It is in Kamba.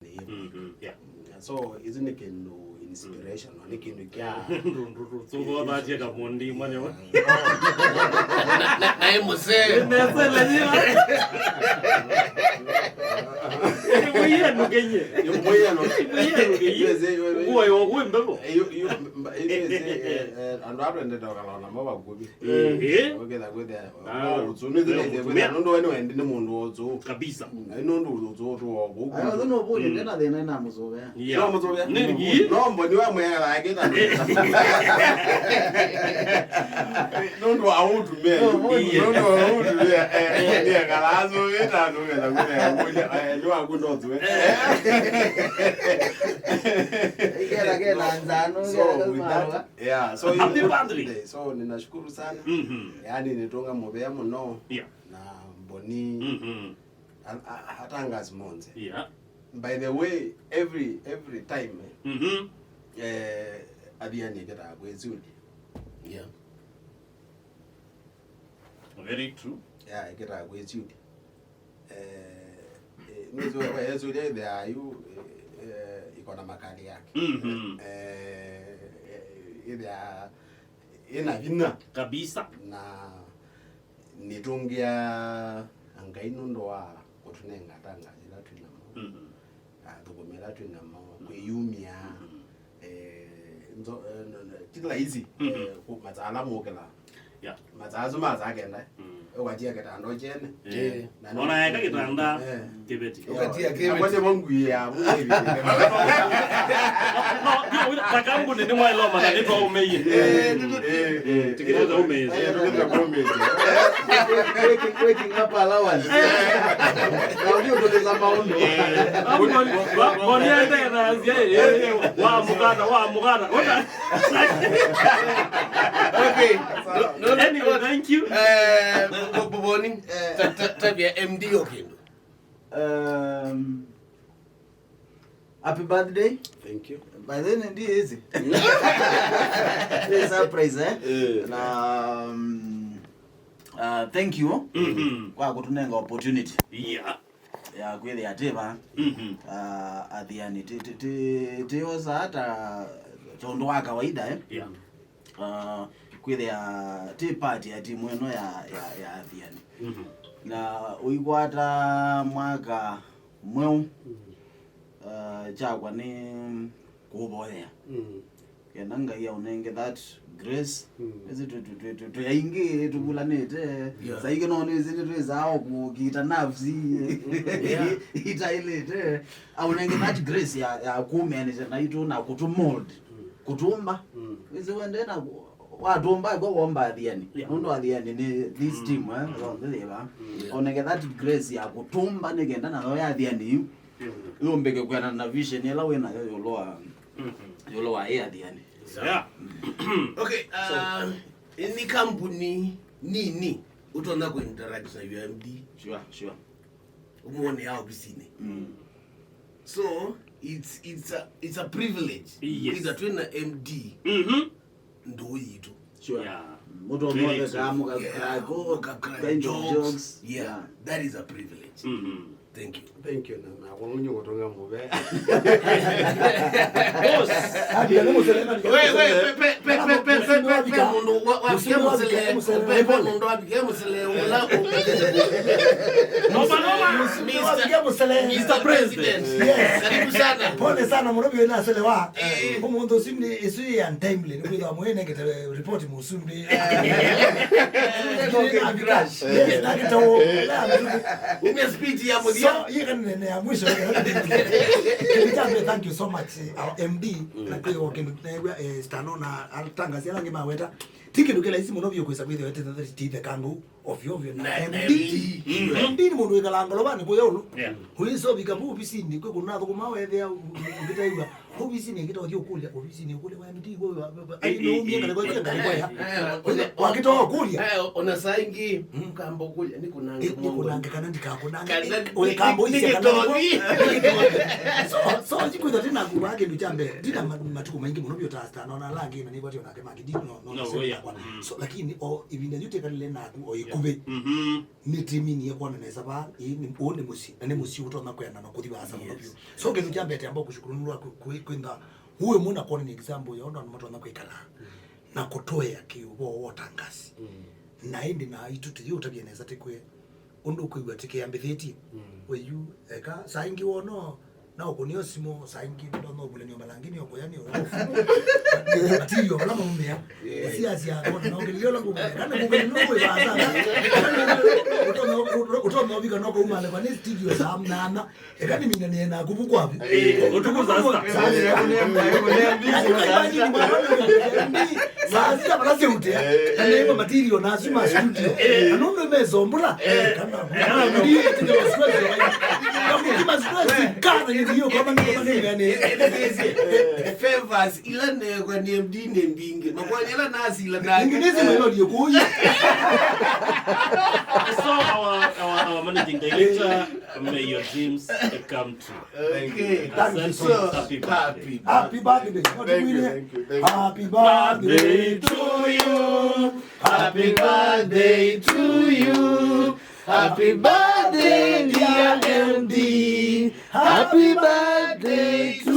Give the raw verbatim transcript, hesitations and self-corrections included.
Mhm, yeah. So, isu nĩ kĩndũ inspiration, nĩ kĩndũ kya Tũkothatie kamundi manya. Na, na, naĩ mũsee. Nesele nyiwa. Ibuye nukeye. Ibuye nukeye. Kuwa yo kuwe mbevo. Andũ atwendete ũkalona mo vakuvi. Eh. Ũketha kwĩthĩa ũtsu nĩ thĩna kwĩthĩa nũndũ we nĩwendi nĩ mũndũ ũtsu. Kabisa. Ai nũndũ ũtsu ũtũ woko. Ayo nũvũlye ndena thĩna na mũsũvea. No mũtũvĩa. No mboni wa mwega yake ta. Nũndũ wa ũtumia. Nũndũ wa ũtumia. Nĩ kalazo wĩta nũgetha kwĩthĩa nĩ waku ndo tuwe. Ikela kela nzano. So with that, yeah, so happy birthday. So ninashukuru sana. Mhm. Yaani nitunga mũvea mũno. Yeah. Na mboni. Mhm. Atangazi monthe. Yeah. By the way, every every time eh, mhm eh Athiani ĩkĩtaa kwĩsyũlya. Yeah. Very true. Yeah, ĩkĩtaa kwĩsyũlya. Eh, eh, nĩsũlya ĩthĩaa yu eh, iko na makali yake. Mhm. Eh, ĩthĩaa ĩna vinya kabisa. Na nĩtũngĩa Ngai nũndũ wa kũtũnenga atangazi ĩla twĩ namo, athũkũmi ĩla twĩ namo, kwĩyumya. Eh, nzo- eh, no- no- ti laisi eh, ku- masaa ala mũkĩla. Yeah. Masaa asu ma saa kenda ũkatia kĩtanda ũkyene. Eh. Na no- Ona eka kĩtanda eh, kĩveti. Ũkatia kĩveti. Akwate mwangu ya. No, takangu nĩ mwailoma na nĩtwaũmĩie. Eh, eh, eh. Tikĩte taũmĩie. Eh, tikĩte taũmĩie. Waking, waking up allowance. Na ũthiĩ ũtũlĩza maũndũ. Mboni aendeea na asia, eh, eh, wa mũkana, wa mũkana. Ona. Okay. No, no, anyway, thank you. Eh, Boboni, tabia M D o kĩndũ. Um, happy birthday. Thank you. By the way, ndi easy. Ni surprise eh. Eh. Na um, uh, thank you. Mhm. Kwa kutunenga opportunity. Yeah. Ya kwĩthĩa tĩ va. Mhm. Uh, Athiani tĩ tĩ tĩ tĩ osa hata tondũ wa kawaida eh. Yeah. Uh, kwĩthĩa tĩ part ya timu ĩno ya ya ya Athiani. Mhm. Na ũikwata mwaka mweũ. Mhm. Uh, kyakwa nĩ kũvoyea. Mhm. Kenda Ngai aũnenge that grace. Mm. Ĩsĩ twĩ- twĩ- twĩ- twĩ- twĩ aingĩ tũvulanĩte. Yeah. Saingĩ no nĩsĩ nĩtwĩsaa o kũkita nerves. Mm, mm, yeah. Itaĩlĩte. Aũnenge that grace ya, ya kũmanage naitũ na kũtũmold. Mm. Kũtũmba. Mm. Ĩsĩ wende na watũmba ĩkwa womba Athiani. Yeah. Nũndũ Athiani nĩ this team eh, yonthe yĩva. Mm. Aũnenge that grace ya kũtũmba nĩkenda nayo ya Athiani yu. Mm. Yũmbĩke kwĩana na vision ĩla wĩ nayo ĩũlũ wa Mhm. Yolo wa ĩ Athiani. Yeah. Okay, uh, ni kampuni nini ũtonya ku interact na your M D? Sure, sure. Ũmwone ya ofisinĩ. Mm. So, it's it's a it's a privilege. Yes. Kwĩtha twĩ na M D. Mhm. Ndũũ yitũ. Sure. Yeah. Mũtonya kũtheka mũka crack, oh, mũka crack jokes. Yeah. That is a privilege. Mhm. Thank you. Thank you. Na na kwa munyo kutonga mube. Boss. Hadi ya numu selena. Wewe wewe pe pe pe pe pe pe pe mundu wa wa kia musele. Pe pe mundu wa kia musele ula. No no. Mister President. Yes. Karibu sana. Pole sana murobi na selewa. Umundu simni isu ya timely. Ni kwa mwene ngete report musumbi. Umia speech ya mũthia. So, yĩkanene ya mwisho. Kĩvitambĩ, thank you so much, our M D. Na kwĩ o kĩndũ newa eh, Stano na atangazi ala angĩ maweta. Ti kĩndũ kĩla isi mũno vyũ kwĩsa kwĩthĩwa tithe kandu ovyo ovyo na M D. M D nĩ mũndũ wĩkalaa ngolovanĩ kũya ũlũ. Ũisovika vu ofisinĩ kwĩ kũndũ nathũkũma wethĩa ũkĩtaĩwa. Ofisinĩ ĩkĩta ũthiĩ ũkũlya, ofisinĩ ũkũlya wa M D, wewe, wewe, ai, nĩumie ngalĩko ĩthiĩ ngalĩko ya. Wakĩta ũkũlya. Eh, ona saa ingĩ, mkamba ũkũlya, nĩ kũnange. Nĩ kũnange kana ndikakunange. Ũyĩkamba ũisya kana. So, so, Tati naku wa kĩndũ kya mbee, ndina ma- matukũ maingĩ mũno vyũ ta Asta, nona ala angĩ na nĩvatio nake mangĩ, ndi no no No, sema yeah. Kwa. Mm. So lakini o ivinda yu tekalile naku o ikuvi. Mhm. Nĩtiminie kwona nesa va, ii nĩ uu nĩ mũsyĩ, na nĩ mũsyĩ ũtonya kwenda na kũthi vaasa mũno vyũ. So kĩndũ kya mbee tamba kushukuru nũndũ wa kwĩntha uwe mũna kuona nĩ example ya ũndũ andũ matonya kwĩkala na kũtũea kĩũvoo wa ũtangasi. Na ĩndĩ na itũ tũyĩ ũtavya nesa tĩkwĩ ũndũ ũkwĩw'a tĩkĩambĩthĩtie. We yu eka saa ingĩ wono na ũkũnĩo simũ, saa ingĩ ndonya ũvulanio malangini okũya nĩ ũrofu. Matirio vala maumĩa. Siasia kona na ũkĩlilio la ngũkũleka na ngũkũlĩ no kwĩ vaasa. Ũtonya ũvika no kaumale kwa nĩ studio saa nana. Eka nĩminanie naku vu kwavi. Eh, ũtukũ saa sita. Saa sita vala seutea. Na nĩma material na asu ma studio. Na nũndũ mesombũla. Kana ndi ĩtĩkĩla stress. Kamukima stress kana ndio kama ndio kama ndio yani. Favors ila nekwa ni M D nĩ mbingĩ. Makwani ila nasila na. Ingĩ nĩsi mwĩlolie kũi. So our, our, our managing director, may your dreams come true. Okay. Thank you so much. Happy birthday. Happy birthday. Thank you, thank you, thank you. Happy birthday to you. Happy birthday to you. Happy birthday, dear M D. Happy birthday to